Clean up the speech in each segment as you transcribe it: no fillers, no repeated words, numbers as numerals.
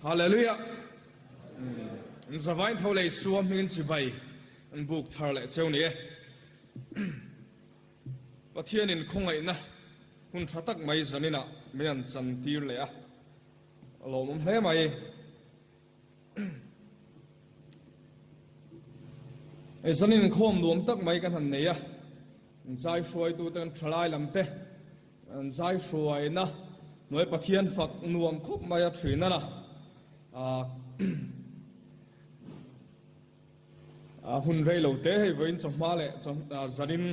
Hallelujah! An zavain tho leh Isua hmingin chibai an buk thar leh cheu ni e. Pathianin khawngaihna hun tha tak mai zaninah min an chantir leh a, a lawmawm hle mai. Hei zanin inkhawm nuam tak mai kan han nei a, zai hruaitute kan thalai lam te an zai hruaina hnuai Pathian fak nuam khawp mai a thin a na. A hun rei lo te hei vawiin chawhma leh zanin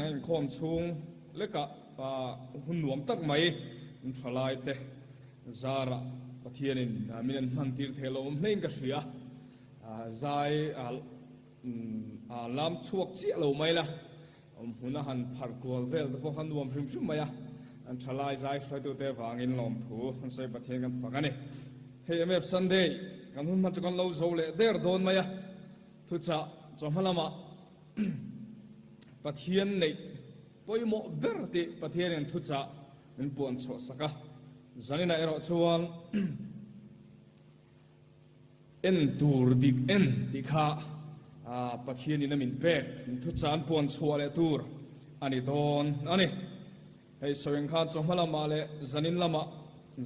a inkhawm chhung lekah hun nuam tak mai an thalai te zarah Pathianin min an hman tir thei lo awm hlein ka hria. Zai a lam chhuak chiah lo mai la, awmhmun a han pharh kual vel te pawh kha nuam hrim hrim mai a, an thalai zai hruaitute vangin lawmthu an sawi Pathian kan fak a ni. Hei MF Sunday kan hun hman chu kan lo zo leh der dawn mai a, thuchah chawhma lamah Pathian neih pawimawh ber tih Pathianin thuchah min puan chhuah sak a, zaninah erawh chuan En tur dik en tih kha Pathianin a min pek thuchah an puan chhuah leh tur a ni dawn a ni. Hei sawiin khan chawhma lamah leh zanin lamah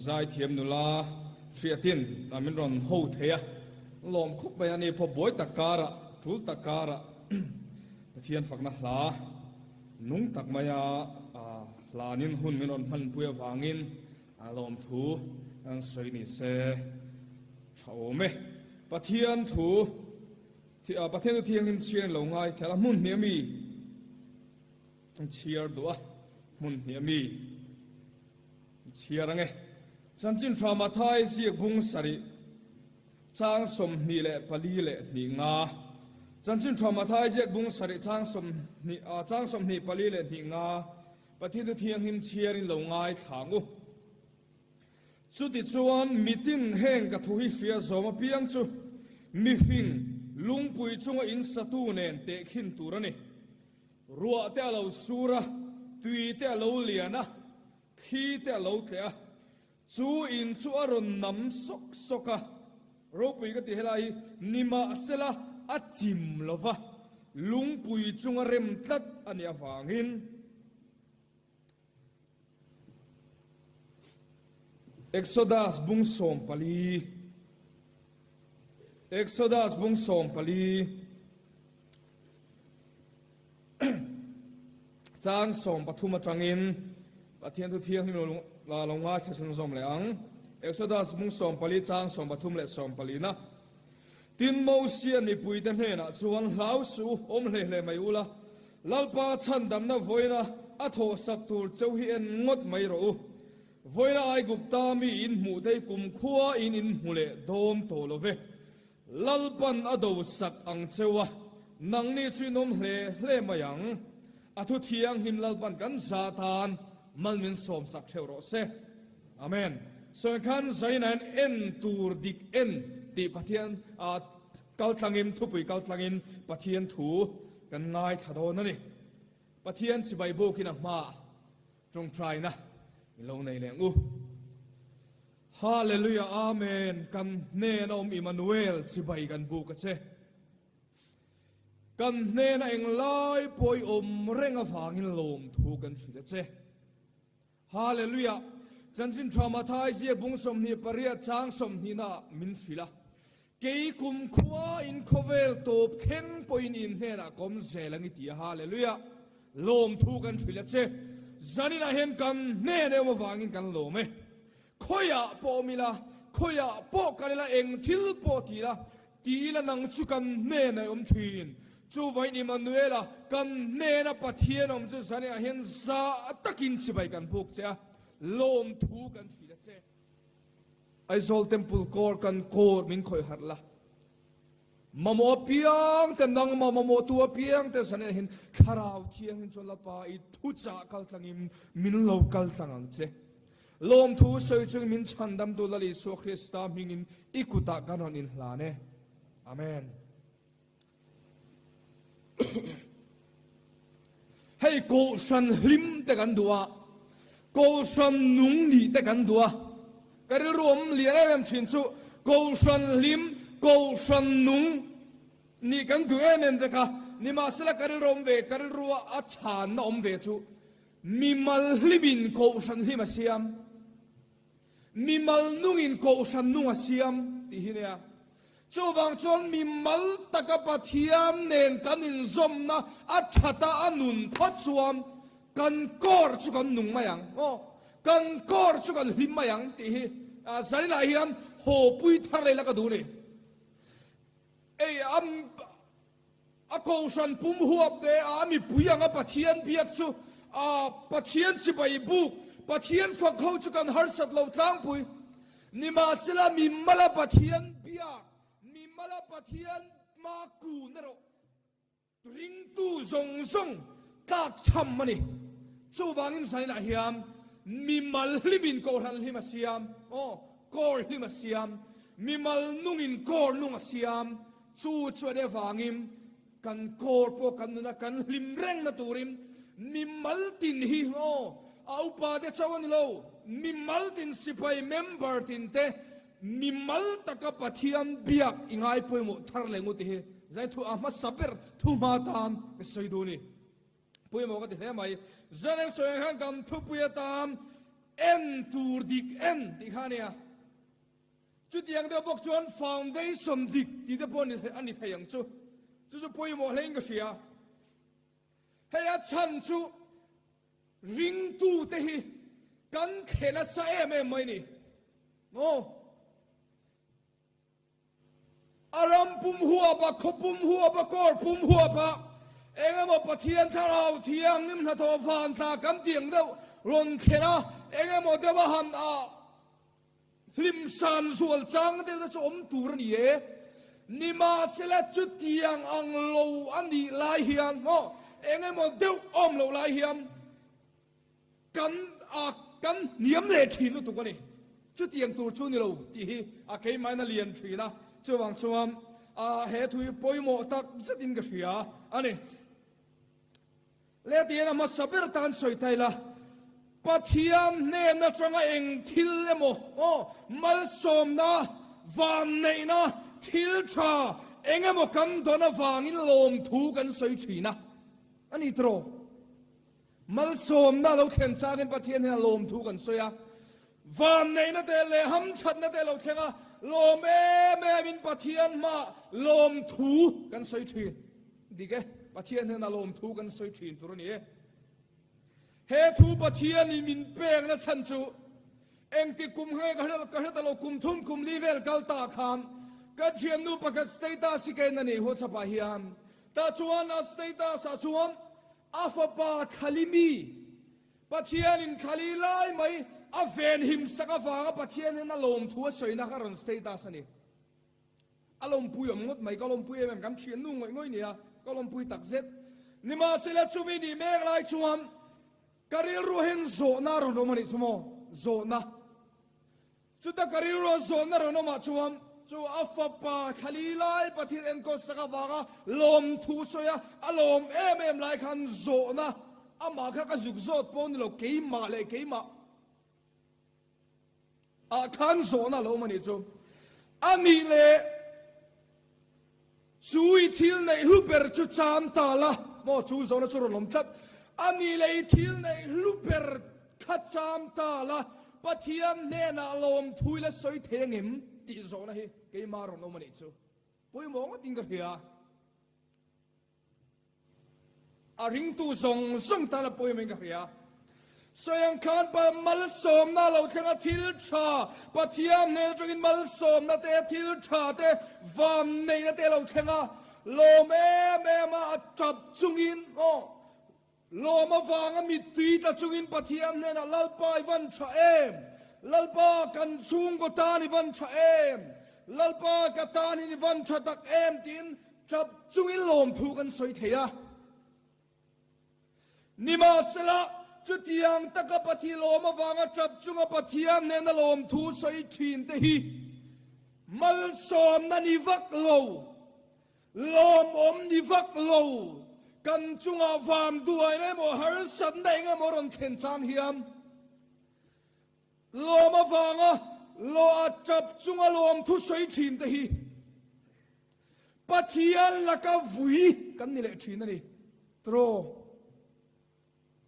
zaithiam nula hriatin min rawn ho thei a, lawm khawp mai a ni. Phaw buai tak karah, tul tak karah Pathian fakna hla nung tak maia hlanin hun min rawn hmanpui avangin A lawmthu an sawi ni se tha awm e. Pathian thu Pathian thu thianghlim chhiar in lo ngai thel a, hmun hnih a mi an chhiar duh a, hmun hnih a mi an chhiar ang e. Chanchin tha Mathai ziak bung sarih chang 24 leh hnih nga. Chanchin tha Mathai ziak bung sarih chang 20 chang 24 leh hnih nga. Pathian thu thianghlim chhiarin lo ngaithla ang u. Chutichuan, mitin heng ka thu hi hria zawm apiang chu mifing lungpui chunga in satu nen tehkhin tur a ni. Ruah te a lo sur a, tui te a lo lian a, thli te a lo tleh a, chu in chu a rawn nam sawk sawk a. Ropui ka ti helai hi nimahsela a chim lo va, lungpui chunga rem tlat a nih avangin Exodus bung 14 Exodus bung 14 Chang 13 atangin Pathian thu thianghlim lo ngaithla chhunzawm leh ang. Exodus bung 14 chang 13 leh 14 na. Tin, Mosia mipuite hnenah chuan, Hlau suh u, awm hle hle mai ula, Lalpa chhandamna vawiina a thawhsak tur cheu hi en ngawt mai rawh u. Vawiina Aigupta mi in hmuh te hi kumkhua in in hmu leh dawm tawh lo ve. Lalpan a do sak ang cheu a, nangni chu in awm hle hle mai ang. A thu thianghlim Lalpan kan za tan mal min sawm sak theuh rawh se. Amen. Sawi khan Zainain en tur dik en tih Pathian kal tlangin, thupui kal tlangin Pathian thu kan ngaithla dawn a ni. Pathian chibai bukin a hmaah Tawngtaina i lo nei leh ang u. Hallelujah Amen Kan hnena awm Immanuel chibai kan buk a che. Kan hnena englai pawh i awm reng avangin lawmthu kan hrilh a che. Hallelujah Chanchin tha Mathai ziak bung 28 chang 20 na ah min hrilh a. Kei kum khua in khawvel tawp thleng pawhin in hnenah ka awm zel ang i ti a, Hallelujah! Lawmthu kan hrilh a che. Zaninah hian kan hnen em avangin kan lawm e. Khawiah pawh awm ila, khawiah pawh kal ila, eng thil pawh ti ila, ti ila nang chu kan hnenah i awm thin. Chuvain Immanuela, kan hnena Pathian awm chu zaninah hian zah takin chibai kan buk che a, lawmthu kan hrilh a che. Aizawl Temple kawr kan kawr min khawih harh la. Mamawh apiang te nangmah mamawh tu apiang te zan en hin thlarau thianghlim chuan Lapa i thuchah kal tlangin min lo kal tlang ang che. Lawmthu sawi chungin min chhandamtu Lal Isua Krista hmingin i kutah kan rawn inhlan e. Amen. Hei Kohhran hlim te kan duh a, Kohhran nung nih te kan duh a, ka rilru awm lian em em thin chu. Kohhran hlim, Kohhran nung nih kan duh em em vek a, nimahsela ka rilru awm ve, ka rilrua a chhanna awm ve chu mimal hlimin Kohhran hlim a siam, mimal nungin Kohhran nung a siam tih hi nia. Chuvang chuan mimal taka Pathian nen kan inzawmna a thata a nun phawt chuan kan kawr chu kan nung mai ang, aw, kan kawr chu kan hlim mai ang tih hi zaninah hian hawpui thar leh la ka duh a ni. Ei, a A kohhran pum huap te a mipui anga Pathian biak chu a Pathian chibai buk, Pathian fak ho chu kan harsat lo tlangpui. Nimahsela mi mala Pathian biak, mi mala Pathian hma kun erawh ringtu zawng zawng tlak chham a ni. Chuvangin zaninah hian mi mal hlimin kohhran hlim a siam, aw, kawr hlim a siam, mi mal nungin kawr nung a siam, Chu chuan avangin kan kawr pawh kan nuna kan hlim rengna turin mimal tin hi aw a upa te chauh a ni lo, mimal tin sipai member tin te mimal taka Pathian biak i ngai pawimawh thar leh ngut hi zai thu a hmasa ber thu hma tan ka sawi duh a ni. Pawimawh ka ti hle mai. Zan sawi ang khan kan thupui atan en tur dik en tih kha a nia. Chutiang deuh bawk chuan foundation dik tih te pawh a ni thei ang chu. Chu chu pawimawh hlein ka hria. Hei a chhan chu ringtute hi kan thle nasa em em mai ni. Maw? A ram pum huap a, khaw pum huap a, kawr pum huap a, eng emaw Pathian Thlarau Thianghlim hnathawh vantla kan tih ang deuh rawn thlen a, eng emaw deuh a han a Hlimsan zual chang deuh te chu awm tur a ni e. Nimahsela chutiang ang lo a nih lai hian maw eng emaw deuh awm loh lai hian kan a kan hniam leh thin lutuk a ni. Chutiang tur chu ni lo tih hi a keimahin a lian thin a, chuvang chuan a he thu hi pawimawh tak zetin ka hria a ni. Lehtian a hmasa ber tan sawi ta ila, Pathian hnen atanga eng thil emaw, aw, malsawmna, vanneihna, thil tha eng emaw kan dawn avangin lawmthu kan sawi thin a, a ni tiraw? Malsawmna lo thlen changin Pathian hnenah lawmthu kan sawi a, vanneihna te leh hamthatna te lo thleng a, lawm em emin Pathian hmaah lawmthu kan sawi thin. Dik e, Pathian hnenah lawmthu kan sawi thin tur a ni e. He thu Pathianin min pekna chhan chu engtik kum nge ka hre ka hre ta lo, kum thum kum li vel kal ta khan ka thiannu pakhat status hi ka en a ni WhatsApp ah hian. Tah chuan a status ah chuan a fapa thlali mi Pathianin thlali lai mai a venhim sak avanga Pathian hnena lawmthu a sawina kha rawn status a ni. A lawmpui awm ngawt mai, ka lawmpui em em, kan thiannu ngawih ngawih nia, ka lawmpui tak zet. Nimahsela chumi nih mek lai chuan ka rilru hian zawhna a rawn awm a nih chu maw, zawhna. Chuta ka rilrua zawhna rawn awmah chuan chu a fapa thlali lai Pathian enkawl sak avanga lawmthu sawi a, a lawm em em lai khan zawhna amah kha ka zuk zawt pawh ni lo, keimah leh keimah. Ah khan zawhna lo awm a nih chu. A nih leh chu i thil neih hlu ber chu chan ta la maw chu zawhna chu rawn awm tlat. A nih leh i thil neih hlu ber kha chan ta la Pathian hnenah lawmthu ila sawi thei angem tih zawhna hi keimah rawn awm a nih chu. Pawimawh ngawtin ka hria. A ringtu zawng zawng tan a pawimawhin ka hria. Sawiang khan pa malsawmna lo thleng a thil tha, Pathian hnen atangin malsawmna te, thil tha te, vanneihna te lo thleng a, lawm em em a, a tap chungin, aw, lawm avanga mittui tla chungin Pathian hnenah Lalpa i van tha em? Lalpa kan chhungkaw tan i van tha em? Lalpa ka tan in i van tha tak em? tiin Tap chungin lawmthu kan sawi thei a. Nimahsela, chutiang taka Pathi lawm avanga tap chunga Pathian hnena lawmthu sawi thin te hi malsawmna ni vak lo, lawmawm ni vak lo, kan chungah vanduaina emaw harsatna eng emaw rawn thlen chang hian, Lawm avanga Lawh a tap chunga lawmthu sawi thin te hi Pathian laka vui kan ni leh thin a ni. Tiraw?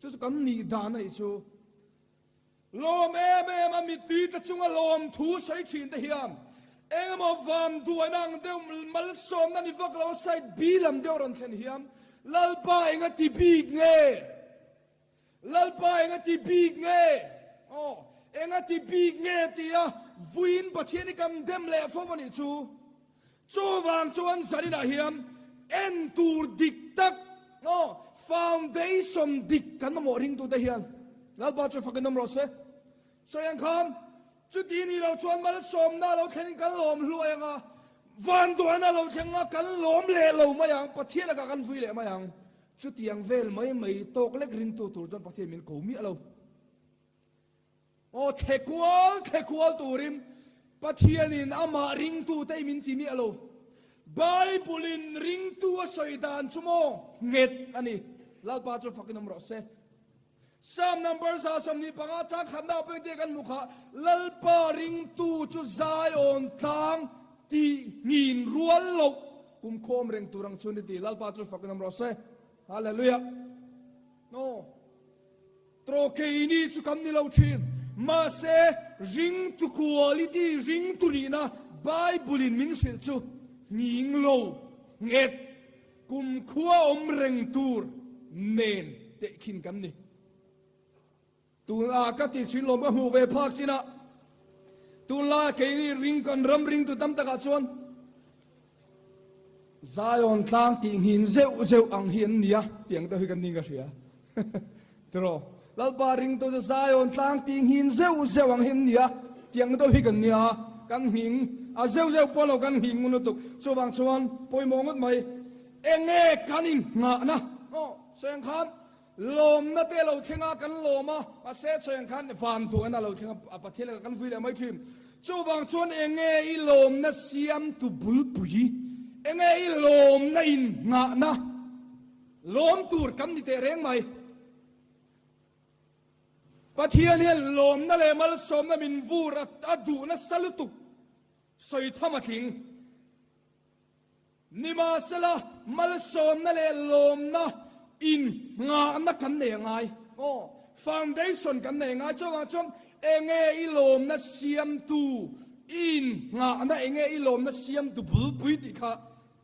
Chu chu kan nih dan a nih chu. Lawm em em a mittui te chunga lawmthu sawi thin te hian engemaw vanduaina ang deuh malsawmna ni vak lo side B lam deuh rawn thlen hian Lalpa enga ti bik nge? Lalpa enga ti bik nge? Aw, enga ti bik nge tia vuiin Pathian hi kan dem leh fo a nih chu. Chuvang chuan zaninah hian en tur dik tak, aw, foundation dik kan mamawh ringtute hian Lalpa chu fakin awm rawh se. Sawi ang khan, chuti ni lo chuan malsawmna lo thlenin kan lawm hluai ang a, vanduaina lo thleng a kan lawm leh lo mai ang, Pathian lakah kan vui leh mai ang. Chutiang vel mai mai tawk lek ringtu tur chuan Pathian min ko miah lo. Aw, thle kual thle kual turin Pathianin amah ringtute i min ti miah lo. Bible-in ringtu a sawi dan chu maw nghet a ni. Lalpa chu fakin awm rawh se. Psalm number 125 chang khatna pawhin tia kan hmu kha, Lalpa ringtu chu Zion tlang tih nghin rual loh kum khawm reng tur ang chu ni ti. Lalpa chu fakin awm rawh se. Hallelujah. No. Tro keini chu kan ni lo thin. Mahse, ringtu quality, ringtu nihna Bible in min hrilh chu nghing lo, nghet, kum khua awm reng tur nen tehkhin kan ni. Tuna ka ti thin lawm ka hmuh ve phak chinah tunlaia keini ring kan ram ringtu tam takah chuan Zion tlang tih nghin zeuh zeuh ang hi an nia tih ang deuh hi kan ning ka hria. Tiraw? Lalpa ringtu chu Zion tlang tih nghin zeuh zeuh ang hi an nia tih ang deuh hi kan nia. Kan nghing a zeuh zeuh pawh lo kan nghing ngun lutuk. Chuvang chuan pawimawh ngawt mai. Enge kan inghahna? Aw, sawi ang khan Lawmna te lo thleng a, kan lawm a, mahse sawi ang khan van duh en a lo thleng a, Pathian lakah kan vui leh mai thin. Chuvang chuan enge i lawmna siamtu bulpui, enge i lawmna innghahna lawm tur kan ni teh reng mai. Pathian hian lawmna leh malsawmna min vur a duh nasa lutuk sawi tham a tling. Nimahsela, malsawmna leh lawmna innghahna kan nei a ngai. Aw, foundation kan nei a ngai. Chuvang chuan enge i lawmna siamtu, i innghahna enge i lawmna siamtu bulpui tih kha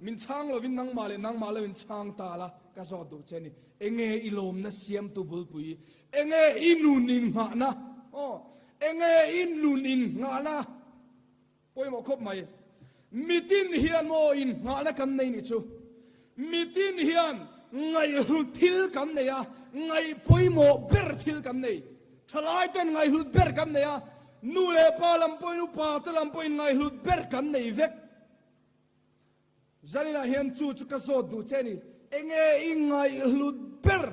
min chhang lovin nangmah leh nangmah lo in chhang ta la, ka zawt duh che a ni. Enge i lawmna siamtu bulpui, enge i nun innghahna, aw, enge i nun innghahna. Pawimawh khawp mai. Mitin hian maw inngahna kan nei nih chu. Mitin hian ngaihhlut thil kan nei a, ngaih pawimawh ber thil kan nei. Thalai ten ngaihhlut ber kan nei a, nu leh pa lam pawhin upa te lam pawhin ngaihhlut ber kan nei vek. Zaninah hian chu chu ka zawt duh che ni, enge i ngaihhlut ber?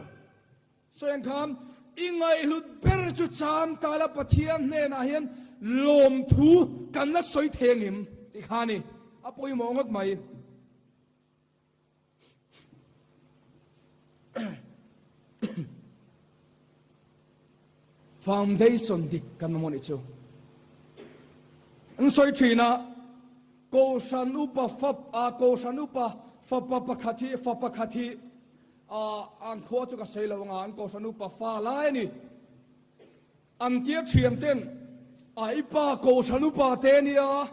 Sawi ang khan, i ngaihhlut ber chu chan tala Pathian hnenah hian lawmthu kan la sawi thei angem tih kha a ni, a pawimawh ngawt mai. Foundation dik kan mamawh nih chu. An sawi thin a, Kohhran upa fap a Kohhran upa fapa pakhat hi fa pakhat hi a an khua chu ka sawi lo anga an Kohhran upa fa lai a ni. An tia thian ten a i pa Kohhran upa te nia.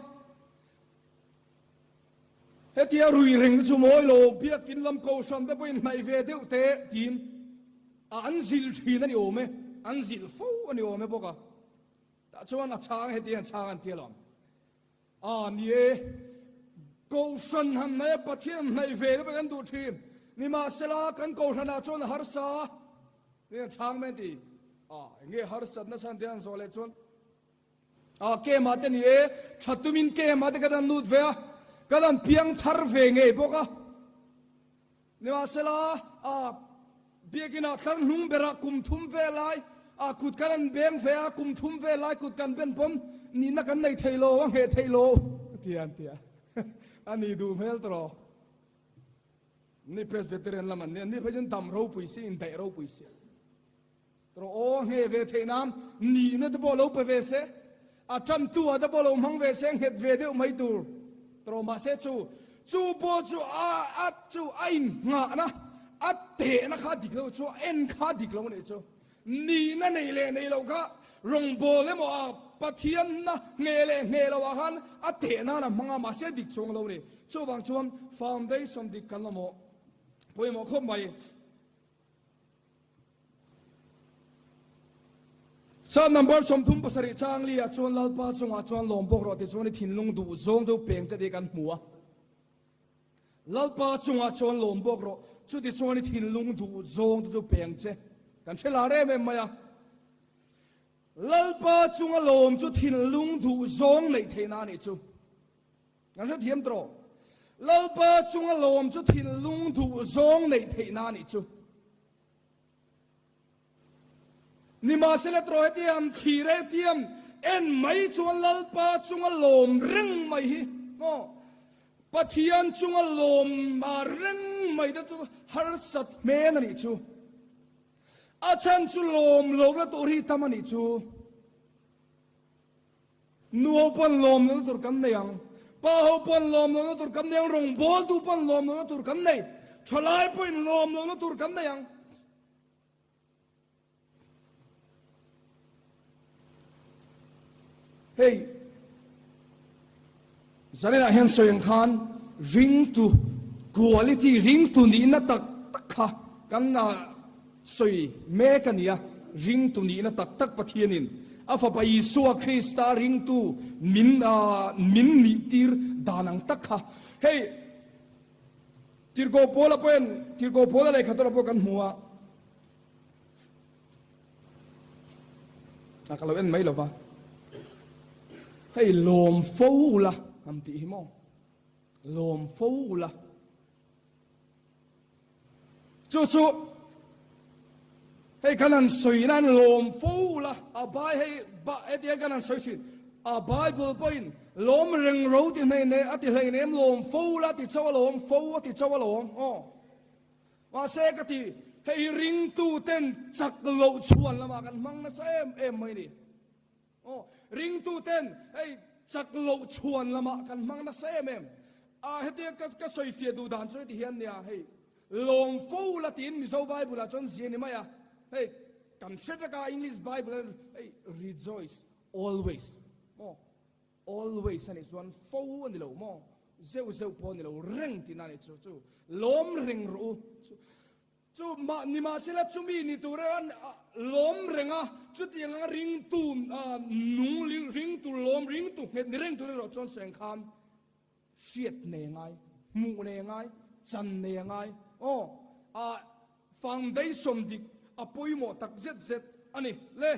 Hetia rui reng chu mawi lo, biakin lam kohhran te pawhin hnaih ve deuh te tiin a an zilh thin a ni awm e, an zilh fo a ni awm e bawk a. Tah chuan a chhang heti hian chhang an ti alawm. A ni e, kohhran han hnaih a Pathian hnaih ve te pawh kan duh thin. Nimahsela kan kohhranah chuan a harsa tiin a chhang mai an ti. A enge harsatna chhan te an zawh leh chuan A kemah te ni e, tha tumin kemah te ka dan lut ve a, ka dan piang thar ve ngei bawk a. Nimahsela, a biakinah thlar hnung berah kum thum ve lai a kut kan an beng ve a, kum thum ve lai kut kan ben pawn nihna kan nei thei lo, a ngheh thei lo, a ti a, an ti a. A ni duh hmel tawh. Ni Presbyterian lam an ni, an ni phei chuan dam ropui si, indaih ropui si. Rawh aw, nghe ve theih nan nihna te pawh lo pe ve se. A tantu ah te pawh lo hmang ve se nghet ve deuh mai tur tawh mahse chu chu pawh chu a a chu a innghahna a tehna kha dik lo chu a en kha dik lo anih chu. Nihna neih leh neih loh kha rawngbâwl emaw a Pathianna ngheh leh ngheh loh ah khan a teh nan a hmang a mahse dik chuang lo a ni. Chuvang chuan foundation dik kan mamawh pawimawh khawp mai. Psalm number 37 chang li ah chuan Lalpa chungah chuan lawm bawk rawh ti chuan i thinlung duh zawng deuh peng che tih kan hmu a. Lalpa chungah chuan lawm bawk rawh, chuti chuan i thinlung duh zawng te chu peng che. Kan hre lar em em mai a. Lalpa chunga lawm chu thinlung duh zawng neih theihna a nih chu. Kan hrethiam tawh. Lalpa chunga lawm chu thinlung duh zawng neih theihna a nih chu. Nimahsela tawh hetiang thlir hetiang en mai chuan Lalpa chunga lawm reng mai hi maw Pathian chunga lawm reng mai te chu harsat hmel a nih chu. A chhan chu lawm lohna tur hi tam a nih chu. Nu ho pawn lawm lohna tur kan nei ang, pa ho pawn lawm lohna tur kan nei ang, rawngbawltu pawn lawm lohna tur kan nei, thalai pawhin lawm lohna tur kan nei ang. Hei, zaninah hian sawi ang khan ringtu quality, ringtu nihna tak tak kha kan Sawi mek a ni a, ringtu nihna tak tak Pathianin a Fapa Isua Krista ringtu min min nihtir dan ang tak kha. Hei Tirhkoh Paula pawhin Tirhkoh Paula lehkha tawrah pawh kan hmu a, a ka lo en mai lova, hei lawm fo ula han tih hi maw, lawm fo ula. Chu chu hei kan han sawi nan lawm fo la, a bai hei ba hetiang kan han sawi thin, a Bible pawhin lawm reng ro ti hnei ne a ti hlei nem lawm fo la ti chauh a lawm fo a ti chauh a lawm aw. Mahse ka ti hei ringtu ten chak loh chhuan lamah kan hmang nasa em em mai ni. Aw, ringtu ten hei chak loh chhuan lamah kan hmang nasa em em. A hetia ka ka sawi fiah duh dan chu heti hian nia hei lawm fo la tiin Mizo Bible ah chuan zia ni mai a. Hei kan hre vek a English Bible ah hei rejoice always maw always a nih chuan fo a ni lo maw zeuh zeuh pawh a ni lo reng tihna a nih chu chu lawm reng rawh u chu Chu mah nimahsela chumi ni tura lawm reng a, chutiang anga ringtu nung, ringtu lawm, ringtu nghet ni reng tur erawh chuan seng khan hriat nei a ngai, hmuh nei a ngai, chan nei a ngai. Aw, a foundation dik a pawimawh tak zet zet a ni. Le,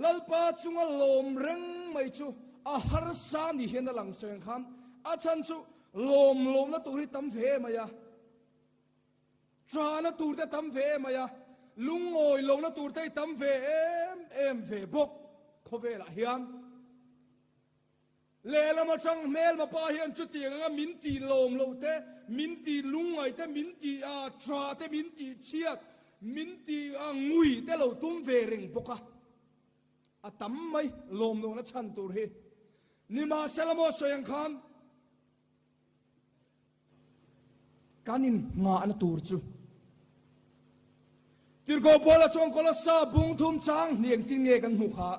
Lalpa chunga lawm reng mai chu a harsa ni hian a lang seng khan a chhan chu lawm lohna tur hi tam ve mai a. Ṭahna tur te tam ve em mai a, lungawi lohna tur te hi tam ve em em ve bawk khawvelah hian. Lehlam aṭang hmelma pa hian chutiang anga min tih lawm loh te, min tih lungngaih te, min tih ṭah te, min tih chhiat, min tih ngui te lo tum ve reng bawk a. A tam mai lawm lohna chhan tur hi. Nimahsela maw sawi ang khan, Kan innghahna tur chu Tirhkoh Paula chuan Kolossa bung thum chang hnih engtin nge kan hmuh kha?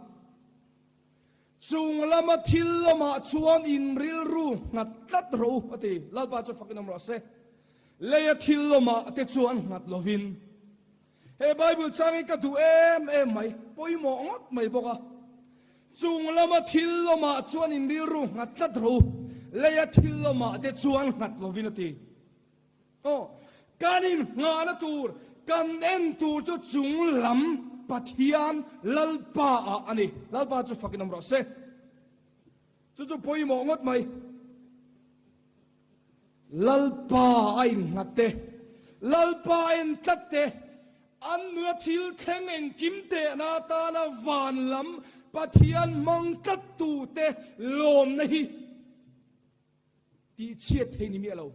Chung lama thil lamah chuan in rilru nghat tlat rawh u, a ti. Lalpa chu fakin awm rawh se. Leia thil lamah te chuan nghat lovin. He Bible chang hi ka duh em em mai, pawimawh ngawt mai bawk a. Chung lama thil lawmah chuan in rilru nghat tlat rawh u, leia thil lawmah te chuan nghat lovin a ti. Aw, kan inngahna tur, kan en tur chu chung lam Pathian Lalpa ah a ni. Lalpa chu fakin awm rawh se. Chu chu pawimawh ngawt mai. Lalpa a innghat te, Lalpa a en tlat te, an nuna thil thleng engkim tehna atana van lam Pathian hmang tlat tute lawmna hi tihchhiat thei ni miah lo.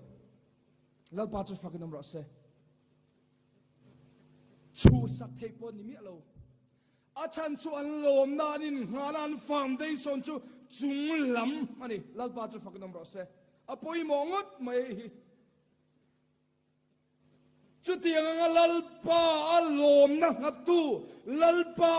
Lalpa chu fakin awm rawh se. Chhuhsak thei pawh ni miah lo. A chhan chu an lawmna an innghahna an foundation chu chung lam a ni. Lalpa chu fakin awm rawh se. A pawimawh ngawt mai hi. Chutiang anga Lalpa a lawmna nghattu, Lalpa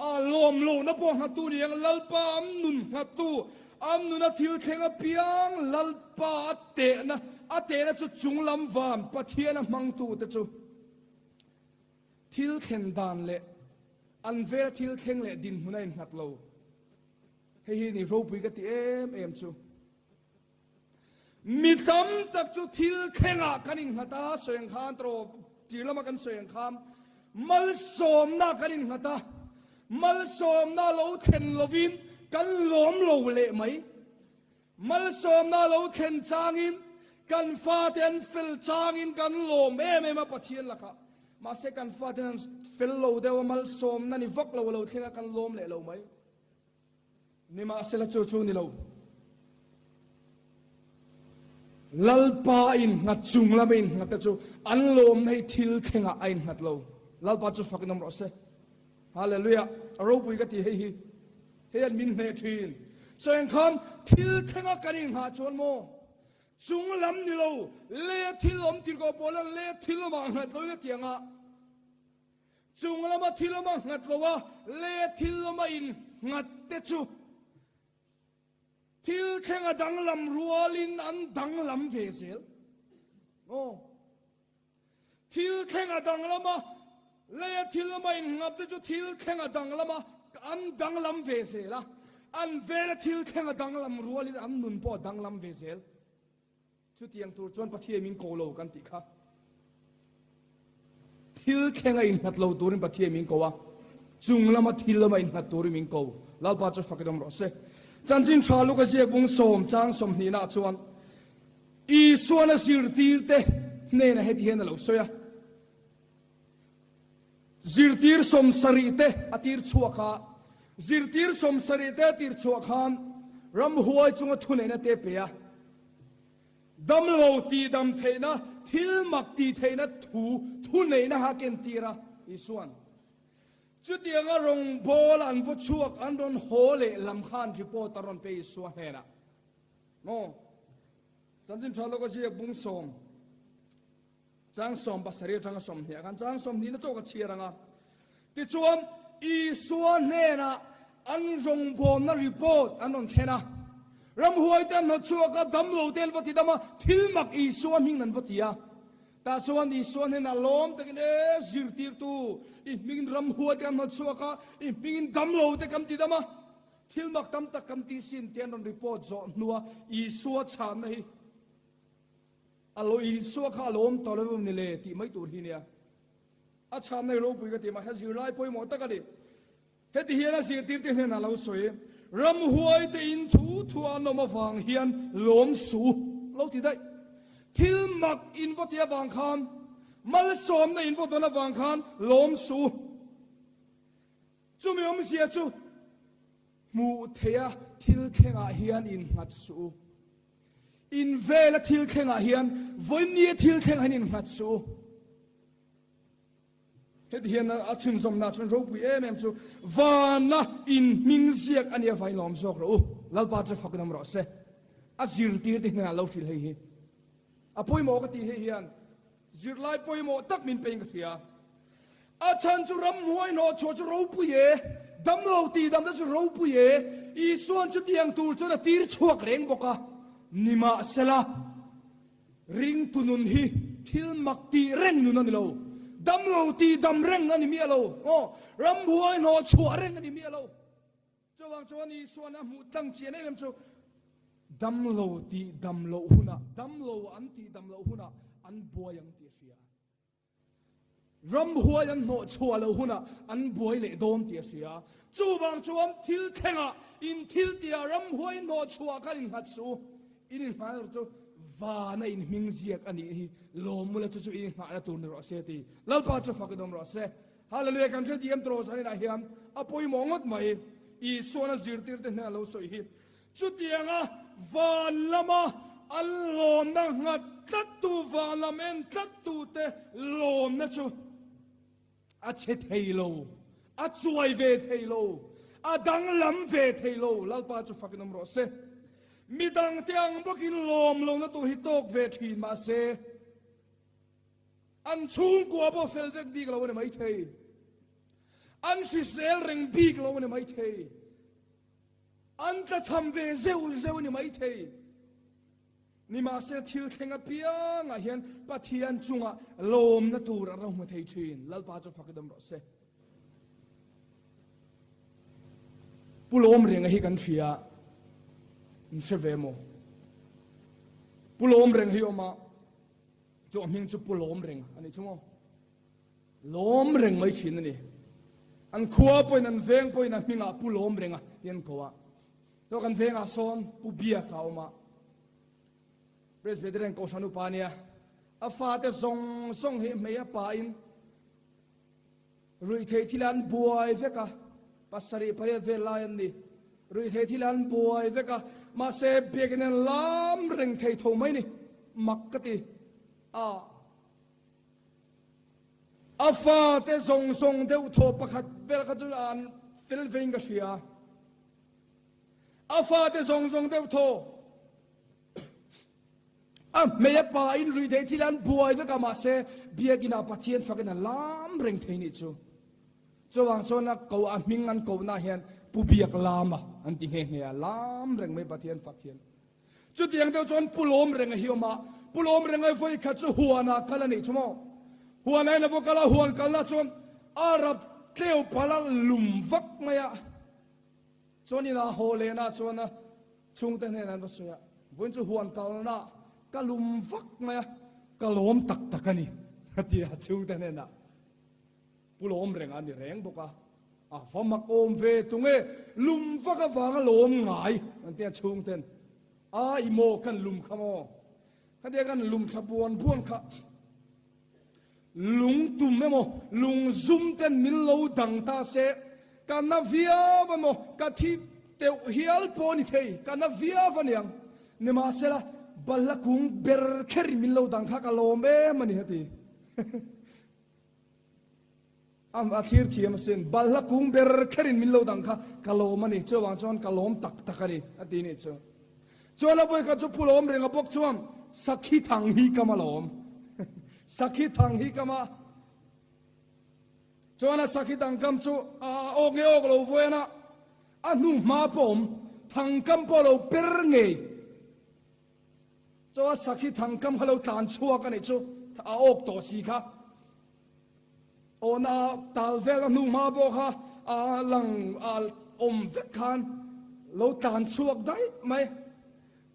a lawm lohna pawh nghattu ni ang, Lalpa an nun nghattu, an nuna thil thleng apiang Lalpa a tehna, a tehna chu chunglam van Pathian a hmangtute chu thil thlen dan leh an vela thil thleng leh dinhmun a innghat lo. Hei hi ni ropui ka ti em em chu. Mi tam tak chu thil thlengah kan innghat a, sawi ang khan tawp tir lama kan sawi ang khan malsawmna kan innghat a, malsawmna lo thlen lovin kan lawm lo leh mai. Malsawmna lo thlen changin kan fate an fel changin kan lawm em em a Pathian lakah. Mahse kan fate an fel lo deuh a, malsawmna ni vak lo a lo thleng a kan lawm leh lo mai. Nimahsela chu chu ni lo. Lalpa a innghat chung lama innghat te chu an lawmna hi thil thlengah a innghat lo. Lalpa chu fakin awm rawh se. Hallelujah. A ropui ka ti hei hi. Hei an min hneh thin. So engkhan thil thlenga kan inghah chuan maw chung lam ni lo le thil awm tirhkoh pawl an le thil awmah nghat loin a tiang a. Chung lama thil awm a nghat lo a, lei a thil awm a in nghat te chu thil thleng a danglam rualin an danglam ve zel. Aw. Thil thleng a danglam a, lei a thil awm a in nghat te chu thil thleng a danglam a, an danglam ve zel a. An vela thil thleng a danglam rualin an nun pawh a danglam ve zel. Chutiang tur chuan Pathian min ko lo kan tih kha. Thil thleng a innghat lo turin Pathian min ko a, chung lama thil lama innghat turin min ko. Lalpa chu fakin awm rawh se. Chanchin tha Luka ziak bung sawm chang sawmhnihnaah chuan Isuan a zirtirte hnenah heti hian a lo sawi a. Zirtir sawmsarih te a tir chhuak a, zirtir sawmsarih te a tir chhuah khan ramhuai chunga thuneihna te pe a, damlo tihdam theihna, thil mak tih theihna thu thuneihna kha a ken tir a, Isua'n chutianga rawngbawl an vaw chhuak an rawn haw leh lam khan report a rawn pe Isua hnenah maw? Chanchin tha lawka ziak bung sawm. Chang 70 atanga 20 khan chang 20 na chawk a chhiar ang a. Tichuan, Isua hnenah an rawngbawlna report an rawn thlen a. Ramhuai te an hnawtchhuak a, damlo te an va ti dam a, thil mak Isua hming an va ti a. Tah chuan Isua hnenah lawm takin, E zirtirtu, i hmingin ramhuai te kan hnawtchhuak a, i hmingin damlo te kan ti dam a, thil mak tam tak kan ti sin tih an rawn report zawh hnua Isua chhanna hi A lo Isua kha a lo awm tawh lo ni le tih mai tur hi nia. A chhamna hi ropui ka ti mah, he zirlai pawimawh tak a ni. Heti hian a zirtirte hnenah a lo sawi, Ramhuaite in thu thu an awm avang hian lawm suh u, lo ti daih. Thil mak in va ti avang khan, malsawmna in va dawn avang khan lawm suh u. Chumi awmzia chu hmuh theiha thil thlengah hian innghat suh u. In vela thil thlengah hian vawinia thil thleng hian innghat suh u. Heti hian a chhunzawmna chuan ropui em em chu vana in hming ziak a nia vain lawm zawk rawh u. Lalpa chu fakin awm rawh se. A zirtirte hnenah lo hrilh hei hi. A pawimawh ka tih hei hian Zirlai pawimawh tak min pein ka hria. A chhan chu ramhnuai hnawh chhuah chu ropui e, damlo tih damna chu ropui e, Isua'n chutiang tur chuan a tir chhuak reng bawk a. Nimahsela, ringtu nun hi thil mak tih reng nun a ni lo. Damlo tih dam reng a ni miah lo. Aw, ramhnuai hnawh chhuah reng a ni miah lo. Chuvang chuan Isua'n a hmuh tlang chian em em chu damlo tih dam loh hunah, damlo an tih dam loh hunah an buai ang tih a hria. Ramhuai an hnawh chhuah loh hunah an buai leh dawn tih a hria. Chuvang chuan thil thlengah in thil tihah ramhuai hnawh chhuah khan innghat suh u. In inngahna tur chu vana in hming ziak a nih hi lawmmula chu chu in inngahna tur ni rawh se ti. Lalpa chu fak i dawm rawh se. Hallelujah kan hre diam tawh zan inah hian a pawimawh ngawt mai Isuan a zirtirte hnena lo sawi hi chutianga van lama an lawmna nghat tlattu van lam en tlattute lawmna chu a chhe thei lo. A chuai ve thei lo, a danglam ve thei lo. Lalpa chu fakin awm rawh se. Midangte ang bawkin lawm lohna tur hi tawk ve thin mahse, an chhungkua pawh fel vek bik lo a ni maithei. An hrisel reng bik lo a ni maithei. An tlachham ve zeuh zeuh a ni maithei. Nimahsela thil thleng apiangah hian Pathian chungah lawmna tur a ro hmu thei thin. Lalpa chu fak i dam rawh se. Pu Lawmrenga hi kan hria, in hre ve maw? Pu Lawmrenga hi awm a, chu a hming chu Pu Lawmrenga a nih chu maw? Lawm reng mai thin a ni. An khua pawhin an veng pawhin a hmingah Pu Lawmrenga tih an ko a. Chuan kan vengah sawn Pu Biaka a awm a. Presbyterian Kohhran upa a nia. A fate zawng zawng hi hmei a pain ruihtheih thil an buai vek a, pasarih pariat vel lai an ni. Ruihtheih thil an buai vek a, mahse biakin an lam reng thei tho mai ni. Mak ka ti a. A fate zawng zawng deuh thaw pakhat vel kha chu an fel vein ka hria. A fate zawng zawng deuh thaw a hmei a pa in rui thei thil an buai vek a mahse biakin ah Pathian fakin a lam reng thei nih chu. Chuvang chuan a ko a hming an kohna hian Pu Biak Lama an ti nghe nghe a, lam reng mai Pathian fak hian. Chutiang deuh chuan Pu Lawmrenga hi awm a, Pu Lawmrenga hi vawi khat chu huanah kal a nih chu maw? Huanah in a va kal a, huan kalna chuan a rap tleu pal a lum vak mai a, chuan inah haw lehna chuan a chhungte hnenah an va sawi a, vawiin chu huan kalna ka lum vak mai a, ka lawm tak tak a ni a ti a chhungte hnenah. Pu Lawmrenga a ni reng bawk a, a va mak awm ve tunge lum vak avanga lawm ngai an tia chhungten a i maw kan lum kha maw khatia kan lum thla buan buan kha lung tum emaw lung zum ten min lo dang ta se ka na viau emaw ka thi teuh hial pawh ni thei ka na viau aniang nimahsela balhla kung ber kher in min lo dang kha ka lawm em ani heti. A thlir thiam asin, balhla kung ber kherin min lo dang kha ka lawm a ni, chuvang chuan ka lawm tak tak a ni, a ti nih chu. Chuan a vawikhat chu Phul awm renga bawk chuan Sakhi thang hi ka ma lawm, Sakhi thang hi ka ma. Chuan a Sakhi thang kam chu a awk nge awk lo vawian a, a hnu hma pawh awm, thang kam pawh lo per ngei. Chuan Sakhi thang kam kha lo tlan chhuak a nih chu, a awk tawh si kha. Awna tal vel a hnu hma pawh kha a lang a awm vek khan lo tlan chhuak daih mai.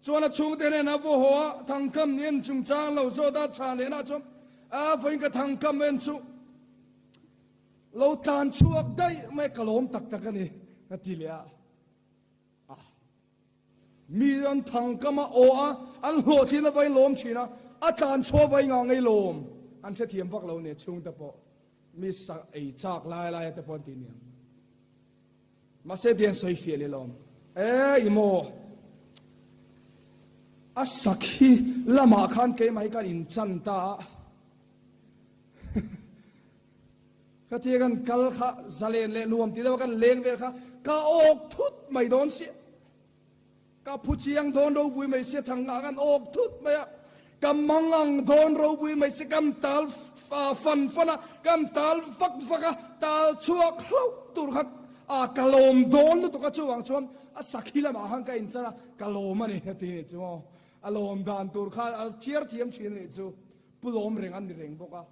Chuan a chhungte nen a vaw haw a, thangkam ni en chungchang lo zawt a chhan lehna chuan a vawiin ka thangkam en chu lo tlan chhuak daih mai ka lawm tak tak a ni a ti leh a. Mi an thangkam a aw a, an hlawhtlin a vai lawm thin a, a tlan chhuah vai ngah ngei lawm. An hrethiam vak lo nia chhungte pawh mi sa ei chak lai lai a te pawh an ti niang. Mahse tiang sawi fiah leh lawm. E i maw a sakhi lamah khan keimah hi kan inchan ta a. Khatia kan kal kha zalen leh nuam ti deuha kan leng vel kha ka awk thut mai dawn sia. Ka phu chiang dawn ropui mai sia thang ngah kan awk thut mai a. Ka mangang dawn ropui mai sia kan tal fan fan a, kan tal vak vak a, tal chhuak hlauh tur kha ka lawm dawn lutuk a chuvang chuan a sakhi lamah khan ka inchan a, ka lawm a ni a ti nih chu maw. A lawm dan tur kha a chhiar thiam thin a nih chu. Pu lawm reng an ni reng bawk a.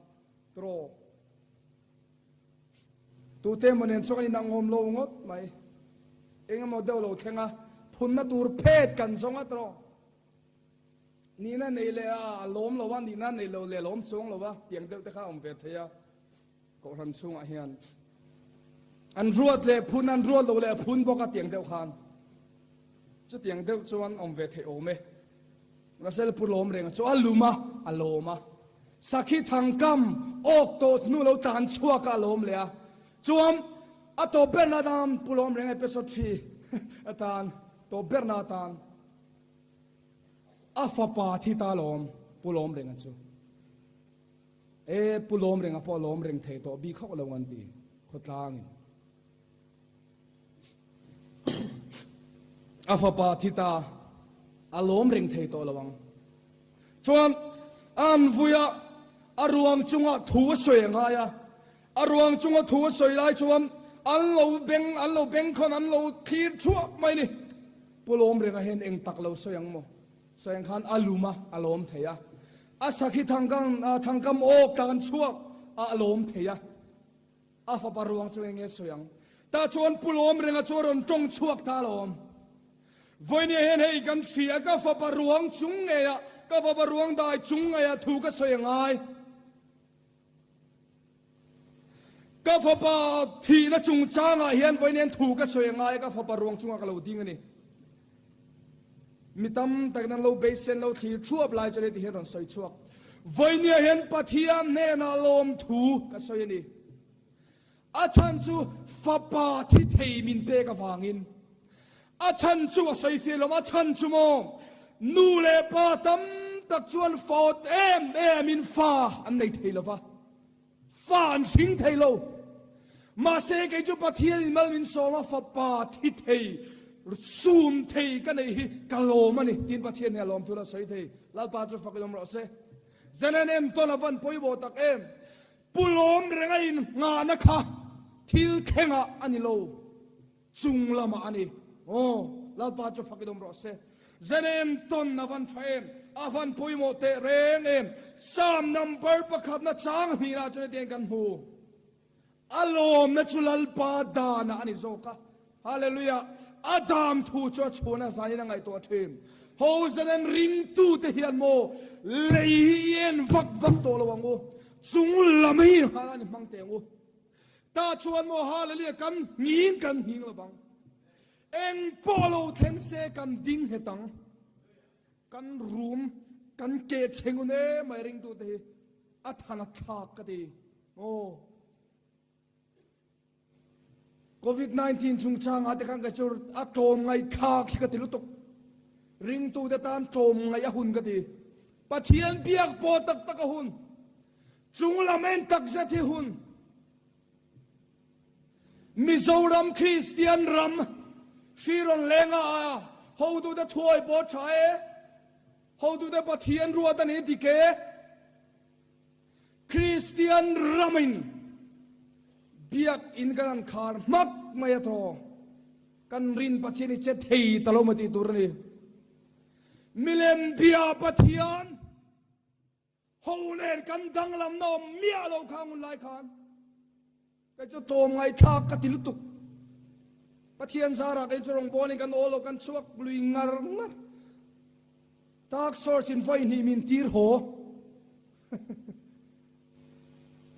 Tro. Tute emaw nen chuan kan inangawm lo ngawt mai. Eng emaw deuh lo thleng a, phunna tur phet kan zawng a tro. Nihna nei leh a lawm lo a, nihna nei lo leh lawm chuang lo a, tiang deuh te kha a awm ve thei a. Kohhran chhungah hian an ruat leh phun, an ruat lo leh phun bawk a tiang deuh khan. Chutiang deuh chuan awm ve theih awm e. Russell pu lawm reng chu a lum a, a lawm a. Sakhi thangkam awk tawh hnu lo tlan chhuak a, a lawm leh a. Chuan a tawp berna atan pu lawm reng episode thi atan tawp berna atan a fapa thi ta lawm pu lawm renga chu. E pu lawm renga pawh a lawm reng thei tawh bik hauh lo an ti khawtlangin. A fapa thi ta a lawm reng thei tawh lo ang. Chuan an vui a, a ruang chungah thu a sawi a ngai a. A ruang chunga thu a sawi lai chuan an lo beng, an lo bengkhawn, an lo thlir thuak mai ni. Pu Lawmrenga hian eng tak lo sawi ang maw? Sawi ang khan a lum a, a lawm thei a. A sakhi thangkam, thangkam awk tlan chhuak a, a lawm thei a. A fapa ruang chu eng nge sawi ang? Tah chuan Pu Lawmrenga chu a rawn tawng chhuak ta alawm. Vawinia hian hei kan hria ka fapa ruang chung ngeiah, ka fapa ruang dai chung ngeiah thu ka sawi a ngai. Ka fapa thihna chungchangah hian vawinia hian thu ka sawi a ngai a, ka fapa ruang chungah ka lo ding a ni. Mi tam takin an lo beisen lo thlir thuap lai chuan heti hian rawn sawi chhuak. Vawinia hian Pathian hnenah lawmthu ka sawi a ni. A chhan chu fapa thi thei min pek avangin. A chhan chu a sawi fiah lawm, a chhan chu maw nu leh pa tam tak chuan faawt em emin fa an nei thei lo va. Fa an hring thei lo. Mahse kei chu Pathian in mal min sawm a, fapa thi thei, sum thei ka neih hi ka lawm a ni tiin Pathian hi a lawm thu la sawi thei. Lalpa chu fak in awm rawh se. Zalen em tawn a van pawimawh tak em. Pu lawm reng a in nghahna kha thil thlengah a ni lo. Chung lamah a ni. Aw, Lalpa chu fak i dawm rawh se. Zenem tawn a van tha em, a van pawimawh teh reng em. Psalm number pakhatna chang hnihna chuan hetiang kan hmu. A lawmna chu Lalpa danah a ni zawk a. Hallelujah! A dam thu chu a chhuan a zanin a ngaihtuah thin. Ho Zenen ringtute hian maw lei hi i en vak vak tawh lo ang u. Chung lam hi nghal a ni hmang teh ang u. Tah chuan maw Hallelujah kan nghing kan nghing lo vang. Eng pawh lo thleng se kan ding nghet ang. Kan rum kan keh chhe ngun em mai ringtute hi a than a thlak ka ti. Aw. Covid 19 chungchangah te khan ka chu a tlawm ngaih thlak hi ka ti lutuk. Ringtute tan tlawm ngaih a hun ka ti. Pathian biak pawh tak tak a hun. Chunglam en takzet hi hun Mizoram Kristian ram hri rawn leng a, hotute thuai pawh tha e, hotute Pathian ruat a ni dik e. Kristian ramin biak in kan an khar hmak mai a thaw. Kan rin Pathian hi che thei ta lo maw tih tur a ni. Milem bia Pathian. Ho nen kan danglamna awm miah lo kha ngun lai khan kei chu tlawm ngaihthlak ka ti lutuk. Pathian zarah kei chu rawngbawlin kan awl lo kan chhuak lui ngar ngar. Task force in vawi hnih min tir haw.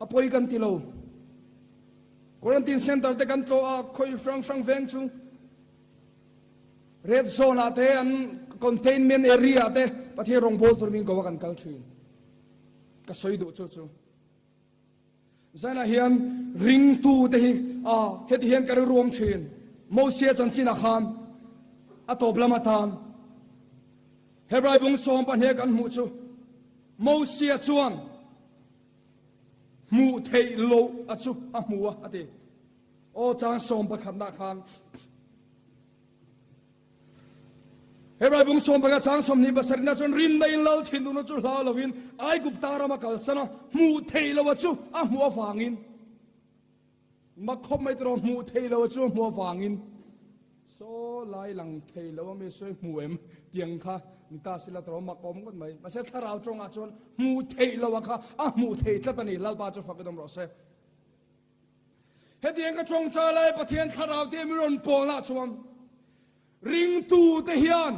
A pawi kan ti lo. Quarantine center te kan tlawh a, khawi hrang hrang veng chu red zone ah te an containment area ah te Pathian rawngbawl tur min ko a kan kal thin. Ka sawi duh chu chu. Zainah hian ringtu te hi a heti hian ka rilru awm thin. Mosia chanchin ah khan a tawp lam atan Hebrai bung sawm pahnih kan hmuh chu Mosia chuan hmuh theih loh a chu a hmu a, a ti. Aw chang sawm pakhatnah khan Hebrai bung 11 chang 27 chuan rinna in lal thinurna chu hlau lovin Aigupta rama kalsan a, hmuh theih loh a chu a hmuh avangin Mak khawp mai tawh hmuh theih lo chu hmuh avangin saw lai lang thei lo a mi sawi hmu em tiang kha ni ta sila tawh mak awm ngawt mai. Mahse thlarau tawngah chuan hmuh theih lo a kha a hmuh theih tlat a ni. Lalpa chu fak i dawm rawh se. Hetiang ka tawngtai lai Pathian thlarau te mi rawn pawlnah chuan ringtu te hian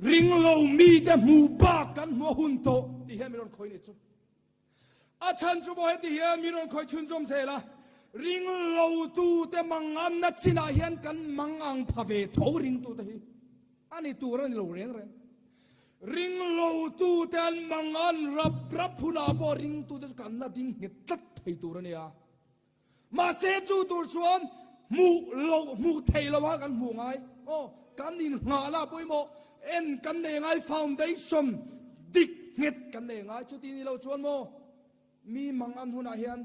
ringlo mite hmuh bak kan hmuh a hun tawh tih hian mi rawn khawih ni chu. A chhan chu maw heti hian mi rawn khawih chhunzawm zel a, ringlotute manganna chinah hian kan mangang pha ve tho ringtute hi a ni tur a ni lo reng reng. Ringlotute an mangan rap rap hunah pawh ringtute chu kan la ding nghet tlat thei tur a nia. Mahse chu tur chuan hmuh loh hmuh theih loh a kan hmuh ngai. Aw, kan inngah lah pawimawh en kan nei ngai foundation dik nghet kan nei ngai. Chuti ni lo chuan maw mi mang an hunah hian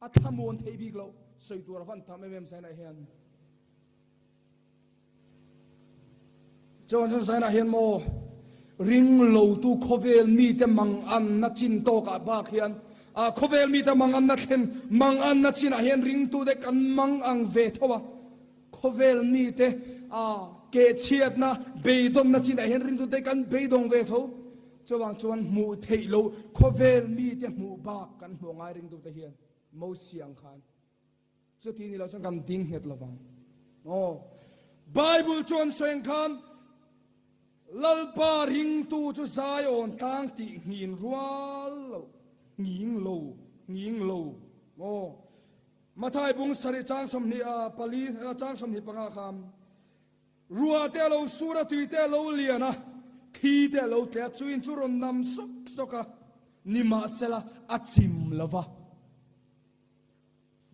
a thlamuan theih bik loh sawi tur a van tam em em zainah hian. Chuan chuan Zainah hian maw ring lotu khawvel mite manganna chin tawkah bak hian ah khawvel mite manganna thlen manganna chinah hian ringtute kan mangang ve tho a, khawvel mite ah kehchhiatna beidawnna chinah hian ringtute kan beidawng ve tho. Chuvang chuan hmuh theih loh khawvel mite hmuh bak kan hmuh ngai ringtute hian Mosia ang khan. Chuti ni lo chuan kan ding nghet lovang. Aw, Bible chuan sawi ang khan, Lalpa ringtu chu Zion tlang tih nghin rual lo, nghing lo, nghing lo. Aw, Mathai bung sarih chang 24 a pali, chang 25 khan, Rua te a lo sur a, tui te a lo lian a, thli te a lo tle a, chuin chu rawn nam sawk sawk a, nimahsela a chim lo va.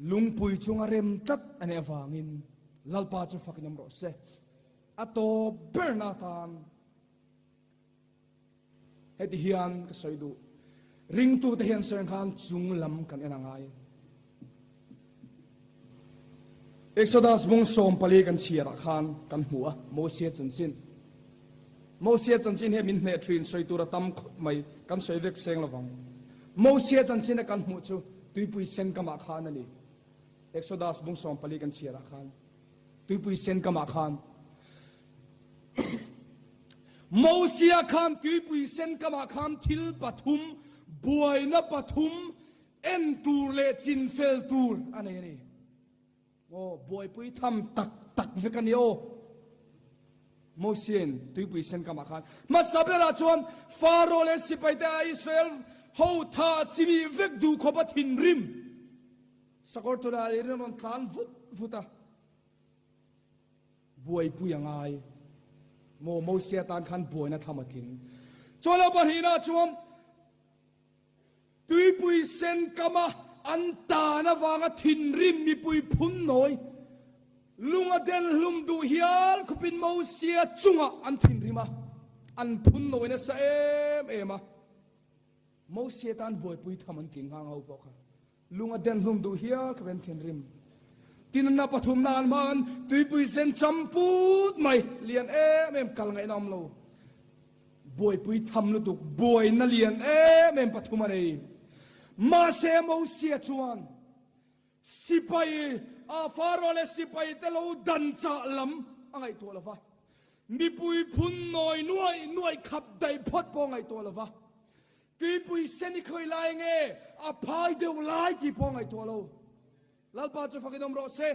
Lungpui chunga rem tlat a nih avangin Lalpa chu fakin awm rawh se. A tawp berna atan heti hian ka sawi duh. Ringtute hian sawi ang khan chung lam kan en a ngai. Exodus bung 14 kan chhiarah khan kan hmu a, Mosia chanchin. Mosia chanchin hi min hneh thin, sawi tur a tam khawp mai, kan sawi vek seng lovang. Mosia chanchin a kan hmuh chu tuipui sen kamah khan a ni. Exodus bung 14 kan chhiarah khan tuipui sen kamah khan Mosia khan tuipui sen kamah khan thil pathum, buaina pathum en tur leh chinfel tur a nei a ni. Aw, buaipui tham tak tak vek a ni aw. Mosiain tuipui sen kamah khan hmasa berah chuan Faro leh sipaite a Israel ho tha chimi vek duh khawp a thinrim sakawr tula a in rawn tlan vut vut a. Buaipui a ngai maw Mosia tan khan buaina tham a tling. Chuan lo pahnihna chuan Tuipui sen kama an tan avanga thinrim mipui phun nawi lung a den hlum duh hial khawpin Mosia chungah an thinrim a, an phun nawi nasa em em a. Mosia tan buaipui tham an tling nghang ho pawh kha lung a den hlum duh hial khawpin an thinrim. Tinna pathumna an hmang an tuipui sen cham put mai lian em em kal ngaihna awm lo. Buaipui tham lutuk buaina lian em em pathum a nei. Mahse Mosia chuan sipai a Faro leh sipai te lo dan chah lam a ngaihtuah lo va, mipui phun nawi nuaih nuaih khap daih phawt pawh a ngaihtuah lo va, tuipui sen i khawi lai nge a phai deuh lai tih pawh a ngaihtuah lo. Lalpa chu fakin awm rawh se.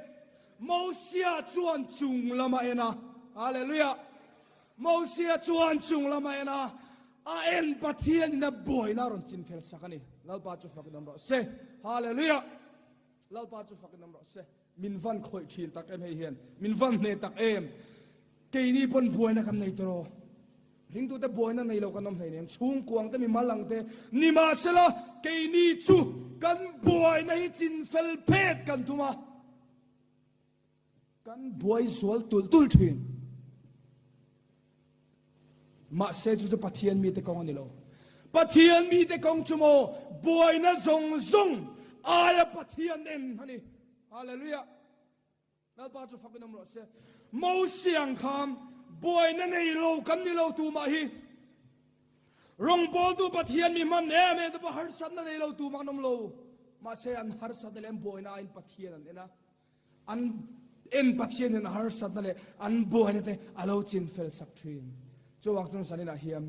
Mosia chuan chung lam a en a. Hallelujah. Mosia chuan chung lam a en a. A en Pathian in a buaina a rawn chinfel sak a ni. Lalpa chu fakin awm rawh se. Hallelujah. Lalpa chu fakin awm rawh se. Min van khawih thin tak em hei hian. Min van hneh tak em. Keini pawn buaina kan nei tawh. Ringtute buaina nei lo kan awm hleinem, chhungkuang te mimal ang te nimahsela keini chu kan buaina hi chinfel phet kan tum a, kan buai zual tulh tulh thin. Mahse chu chu Pathian mite kawng a ni lo. Pathian mite kawng chu maw buaina zawng zawng aia Pathian en a ni. Hallelujah. Lalpa chu fakin awm rawh se. Mosia ang khan buaina nei lo kan ni lo tumah hi. Rawngbawltu Pathian mi hman em em te pawh harsatna nei lo tumah an awm lo. Mahse an harsatna leh an buaina aiin Pathian an en a. An en Pathian hian a harsatna leh an buaina te a lo chinfel sak thin. Chuvang chuan zaninah hian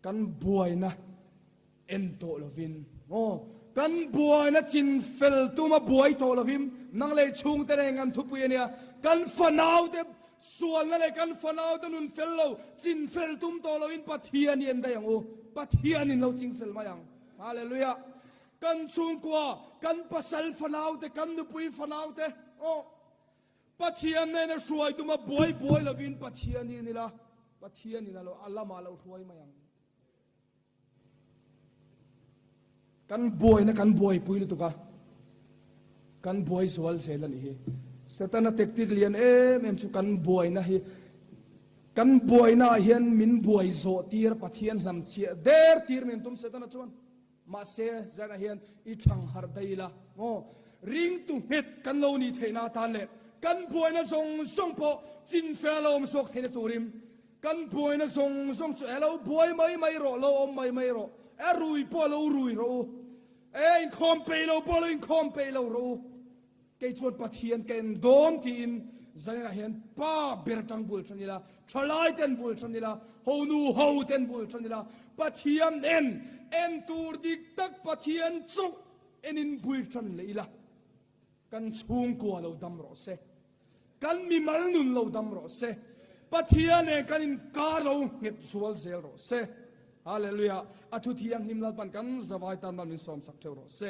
kan buaina En tawh lovin aw, kan buaina chin fel tuma buai tawh lovin nang leh chhungte nen kan thupui a nia, kan fanaute sualna leh kan fanaute nun fel lo chin fel tum tawh lovin Pathian hi en daih ang u, Pathianin lo ching fel mai ang. Hallelujah! Kan chhungkua, kan pasal fanaute, kan nupui fanaute aw, Pathian nena hruai tuma buai buai lovin Pathian hi en ila, Pathianin a lo a lamah a lo hruai mai ang. Kan buaina kan buaipui lutuk a, kan buai zual zel a nih hi. Setana tactic lian em em chu kan buaina hi, kan buaina ah hian min buai zawh tir a, Pathian hlam chhiah der tir min tum Setana chuan. Mahse zanah hian i thang harh daih ila maw, ringtu nghet kan lo nih theihna atan leh kan buaina zawng zawng pawh chinfel a lo awm zawk theihna turin. Kan buaina zawng zawng chu e lo buai mai mai rawh, lo awm mai mai rawh, e rui pawh lo rui rawh u, e inkhawm peih lo pawh lo inkhawm peih lo rawh u, kei chuan Pathian ka en dawn tiin zaninah hian pa ber atang bul tan ila, thalai ten bul tan ila, honu ho ten bul tan ila, Pathian en, en tur dik tak Pathian chauh enin bul tan leh ila. Kan chhungkua lo dam rawh se. Kan mimal nun lo dam rawh se. Pathian nen kan inkar lo nghet zual zel rawh se. Hallelujah. A thu thianghlim Lalpan kan zavai tan mal min sawmsak theuh rawh se.